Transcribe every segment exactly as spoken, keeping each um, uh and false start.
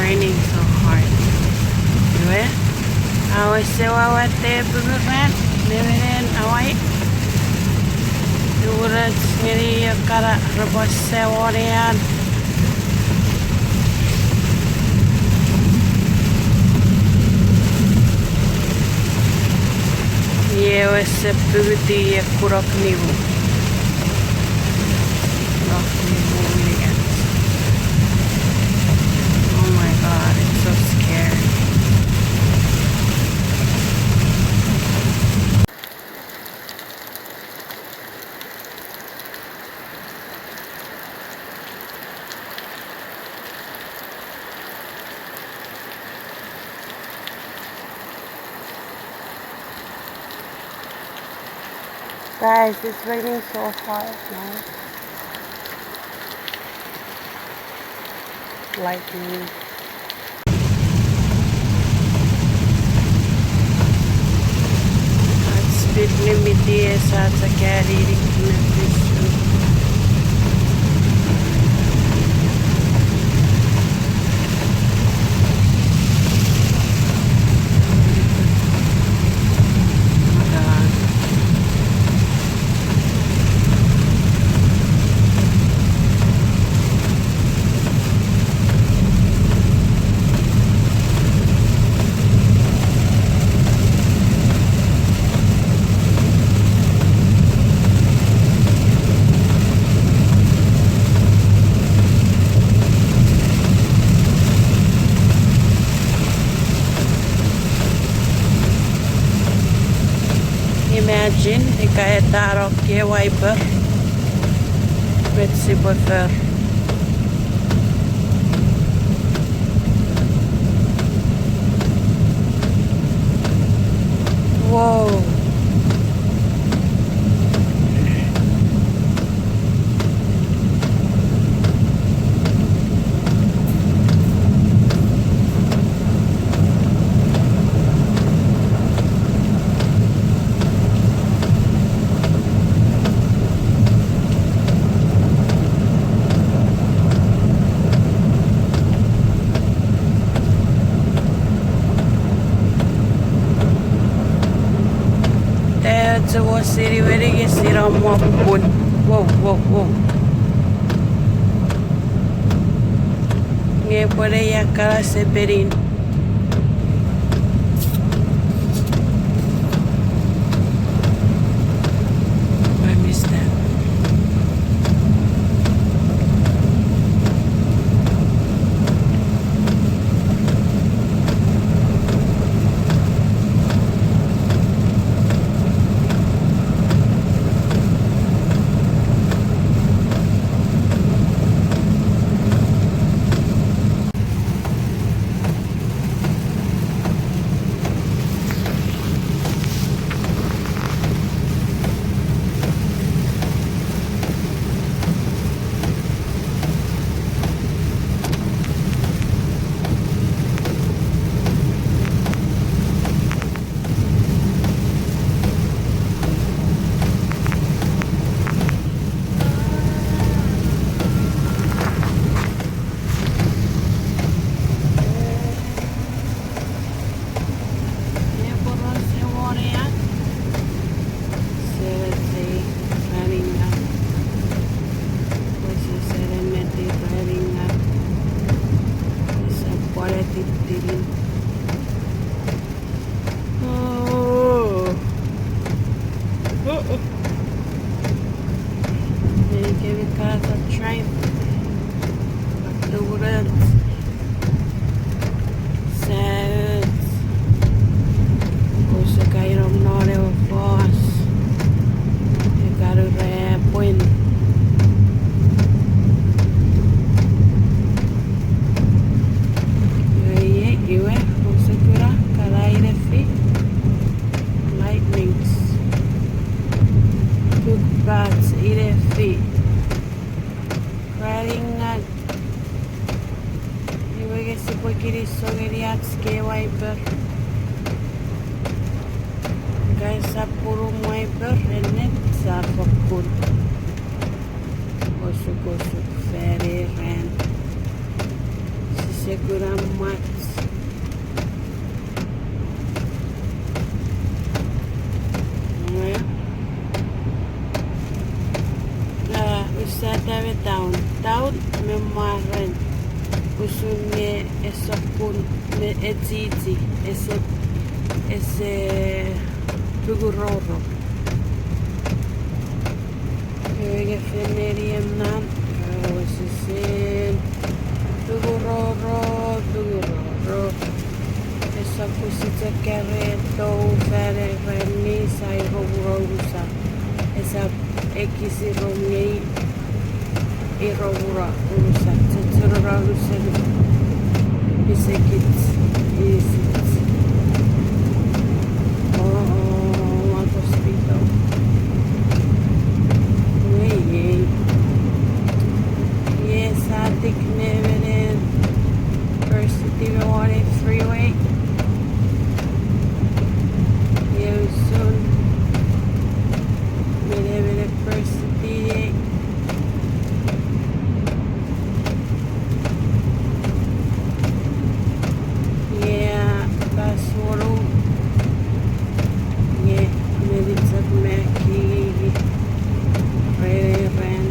Raining so hard. Iwe, awe sewa wate punguran, nemenen awai. Tuwurat ngeni ekkana repwe sewonean. Ie wese punguti ie kunok nimu. Kunok nimu unungat. Oh my God, it's so scary. Guys, it's raining so hard now. Lightning. Ach speed limit ie sa chok ani nik ne fisun. Imagine ika e tano ke wiper. Met sipwe for. Whoa. Te ocho wo sini weni nge sino mo pun. Wow, wow, wow. Nge pwene ia kana sepenin. I missed that. Ia poraus ewonean. Seventy raninga. Wesi seventy raninga. Ese pwale tittirin. Oh. Uh-uh. Ei kemi kata train. Paturet. Sat. Kose kainom non ewe fos. Ekaru repwin. Iwe, iwe, kose kuna, kana inefi. Lightnings. Puk bats inefi. Raninga. Iwe nge sipwe kinisou ngeni ach ke wiper. Nge sa punu wiper ennet sa fokkun osukosuk fan ei ran. Sis Chekuna mwach. Nge, a, usata me taun. Taun me mwaren. Usun nge ese kun me echichi. Ese, ese punguroro. Ewe nge fen neni ennan, a, wesesen. Punguroro, punguroro. Esap pwisin chok kare tou fan eran ni sai romuno unusa. Esap ekis iro ngei, iro mura unusa. Chechurura unusen pisekich inisich. Oh, oh, what a speed though. Ei, ei. Yes, I think never first city on a freeway. Yeah, soon. Never first city. Yeah, that's what. Yeah, maybe it's a Mackie. Ren, ren.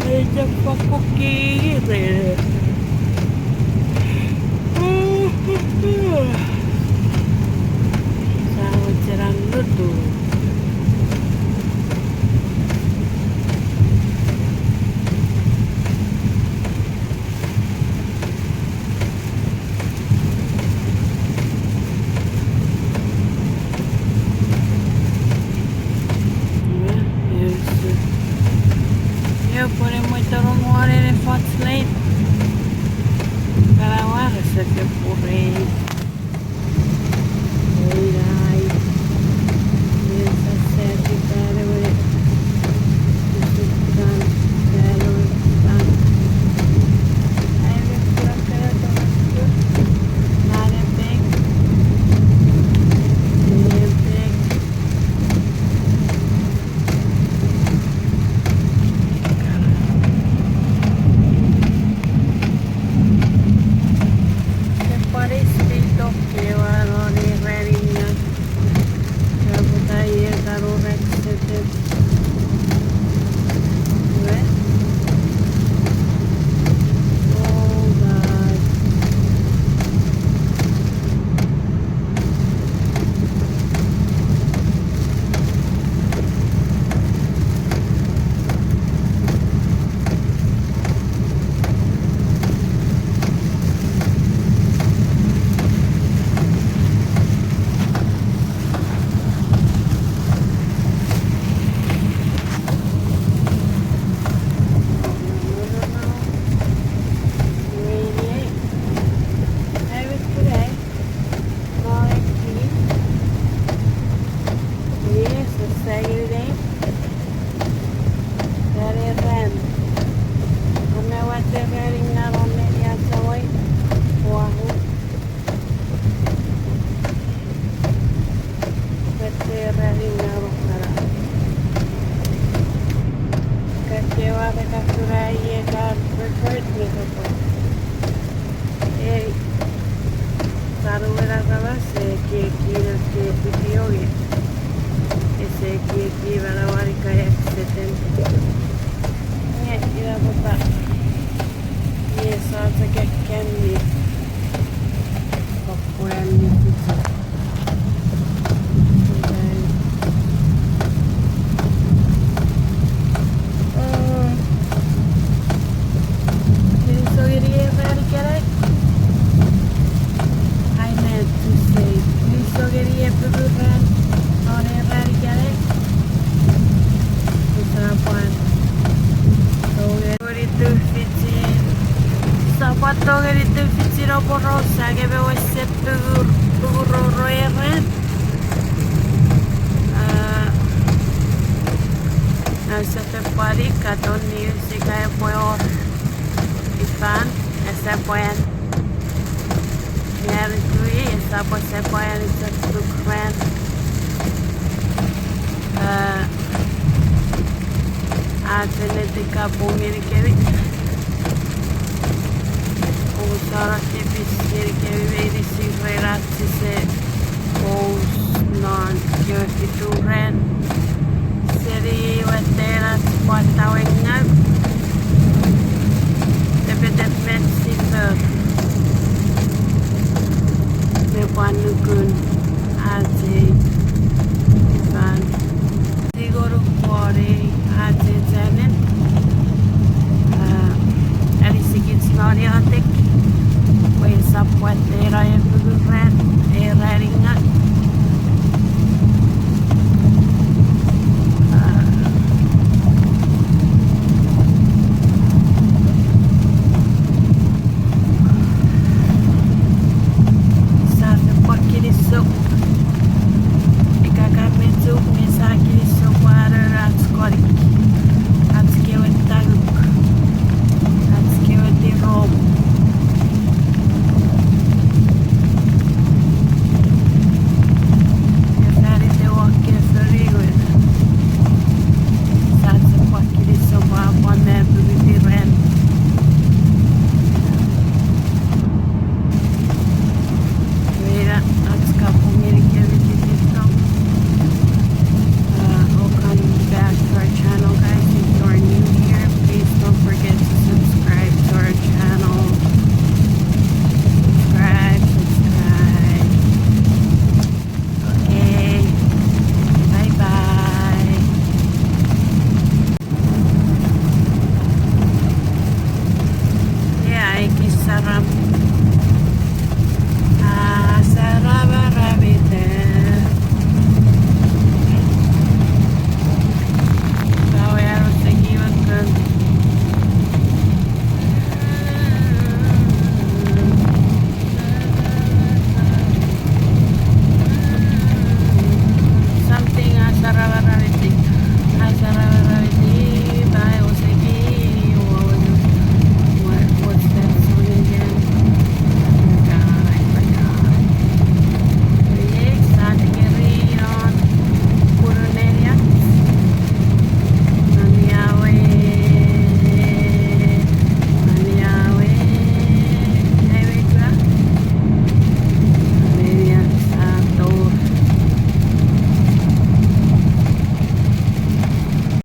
Ei, chok fokkun kiri. Sa mochen annutu. Io, pwene mwe tonong won ene foch lane. Kana ware seke purei. Ei, ai. Io, sa seki tare we. Isi tan, tare we tan. Ai, we kura kara tong. Not a big. Not a big. Epwe pwan speed ok ewe non ei ranin nge. Epwe pwan ie kan accident. Iwe. Oh God. Yes, it's Saturday. That is, um, I'm not what they're writing out on the outside. Wow. But they're writing out on the, kat kewa te kat turai ye kat record me kat. Ei, saru ena kama se ekieki ne ke video nge. Ese ekieki manauan ika accident. Nge ina papa. Nge sa chok ekkan ni. Pokuen ni ticha. Kinisou ngeni ei ranin ikenai. I meant to say, kinisou ngeni ei puku ran non ei ranin ikenai. Usap pwan tongeni tufichin, usap pwan tongeni tufichin oupwe rong sa nge me wesen pukur, pukuroro ei ran. Ah, ause pwan pwari katon news ika epwe wor ifan, ese pwan. Nge kui, ese pwan ese pwan chok puk ran. Ah, a tenet ika pung ngenikemi. Ua tipis ngenikemi meinisin ren ach sise pous non kewe fitu ran seni watten ach pwan tawengau. Tepetep met sipwe me pwan nukun ach ei fan. Tingoruk pwon ei ach ei channel. A, anisikich non iotek pwe sisap watteno ei pungun ran, ei raningaw.